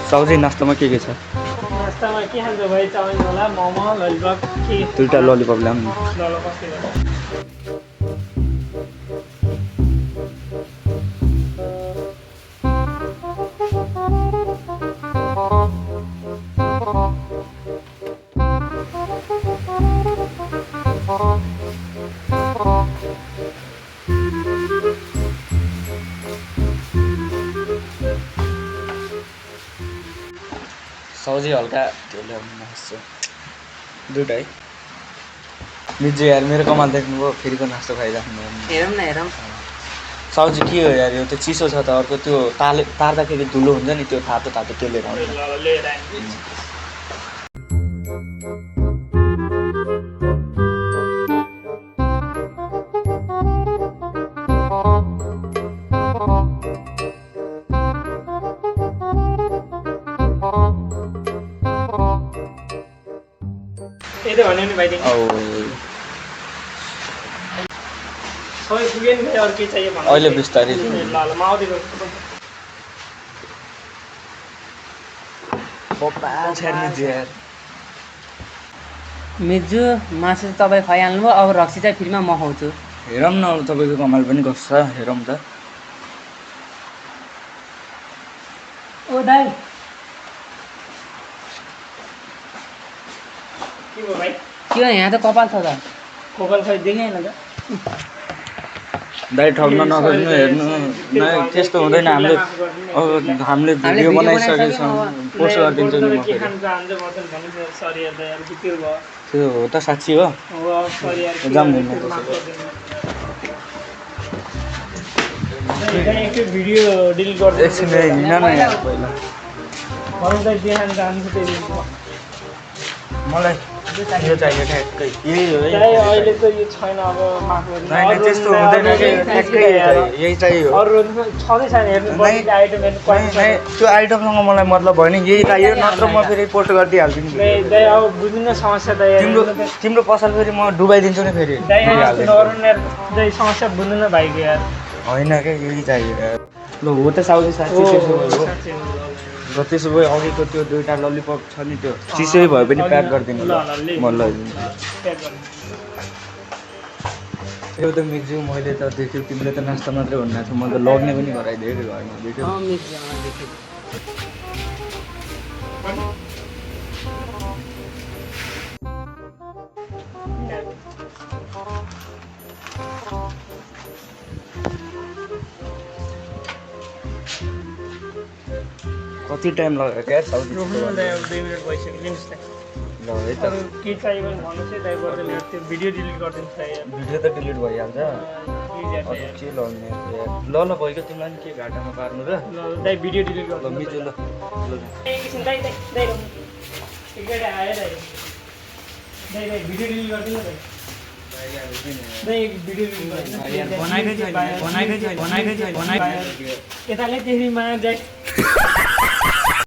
साउजी नास्तामा के छ? नास्तामा के खान्छ भाइ? चाउमिन होला, मोमो, ललिपप के? दुईटा ललिपप ल्याउनु न। ललिपप के? साउजी हल्का त्यो ल्याउनु नास्ता दुईटा है। मिजु यार मेरो कमाल देख्नुभयो, फेरिको नास्ता खाइराख्नु। हेरौँ न हेरौँ। साउजी के हो यार, यो त चिसो छ त। अर्को त्यो तार्दाखेरि धुलो हुन्छ नि, त्यो तातो तातो त्यसले गर्दा। यदि भन्यो नि भाइ सबै पुग्यो नि भाइ, अरू के चाहियो भन्नु? अहिले बिस्तारै ल ल म आउँदिनु। मिजु मासु चाहिँ तपाईँ खुवाइहाल्नुभयो, अब रक्सी चाहिँ फ्रीमा म खुवाउँछु। हेरौँ न अब तपाईँको कमाल पनि कस्तो छ, हेरौँ त। ओ दाइ के भयो भाइ? के हो यहाँ त कपाल छ त? कपाल खै देखेन त? दाइ ठग्न नखोज्नु, हेर्नु न, त्यस्तो हुँदैन। हामीले भिडियो बनाइसकेछौँ, पोस्ट गरिदिन्छु नि म फेरि। त्यो हो त, साँच्ची हो। जान्दैन भिडियो डिलिट गर्नु एकछिन हिँड न यार पहिला। मलाई यो चाहियो ठ्याक्कै, यही हो है। अहिले त यो छैन, अब माफ गर्नु। होइन त्यस्तो हुँदैन कि, ठ्याक्कै यही चाहियो। अरू छँदै छैन, हेर्नु त्यो आइटमसँग मलाई मतलब भयो नि, यही चाहियो, नत्र म फेरि पोस्ट गरिदिइहाल्छु नि। दाइ अब बुझ्नु समस्या त तिम्रो पसल फेरि म डुबाइदिन्छु नि फेरि। दाइ समस्या बुझ्नु न भाइको यार। होइन क्या, यही चाहियो यार। ल हो त साउजी, साँच्ची त्यसो भयो र त्यसो भए अघिको त्यो दुईवटा ललिपप छ नि, त्यो चिसै भए पनि प्याक गरिदिनु ल। म लगाइदिन्छु। यो त मिक्ज्यू मैले त देख्यो, तिमीले त नास्ता मात्रै भन्नु थियो, मैले त लग्ने पनि गराइदिएँ कि घरमा देख्यो। कति टाइम लाग्यो क्या साउजी? 2 मिनट भइसक्यो, लिनुहोस् न। ल है त। के चाहियो भने भन्नुहोस् है दाइ, गर्दैन त्यो भिडियो डिलिट गरिदिनुहोस् दाइ। भिडियो त डिलिट भइहाल्छ। अरू के लग्ने ल ल भइगयो, तिमीलाई नि के घाटामा पार्नु र। ल दाइ भिडियो डिलिट ल गर्नु। मिजु ल। एकछिन दाइ दाइ दाइ एकचोटि आयो दाइ। दाइ दाइ भिडियो डिलिट गरिदिनु दाइ। दाइ भिडियो डिलिट गरिदिनु। बनाएकै छैन। यताले त्यसरी माया दाइ।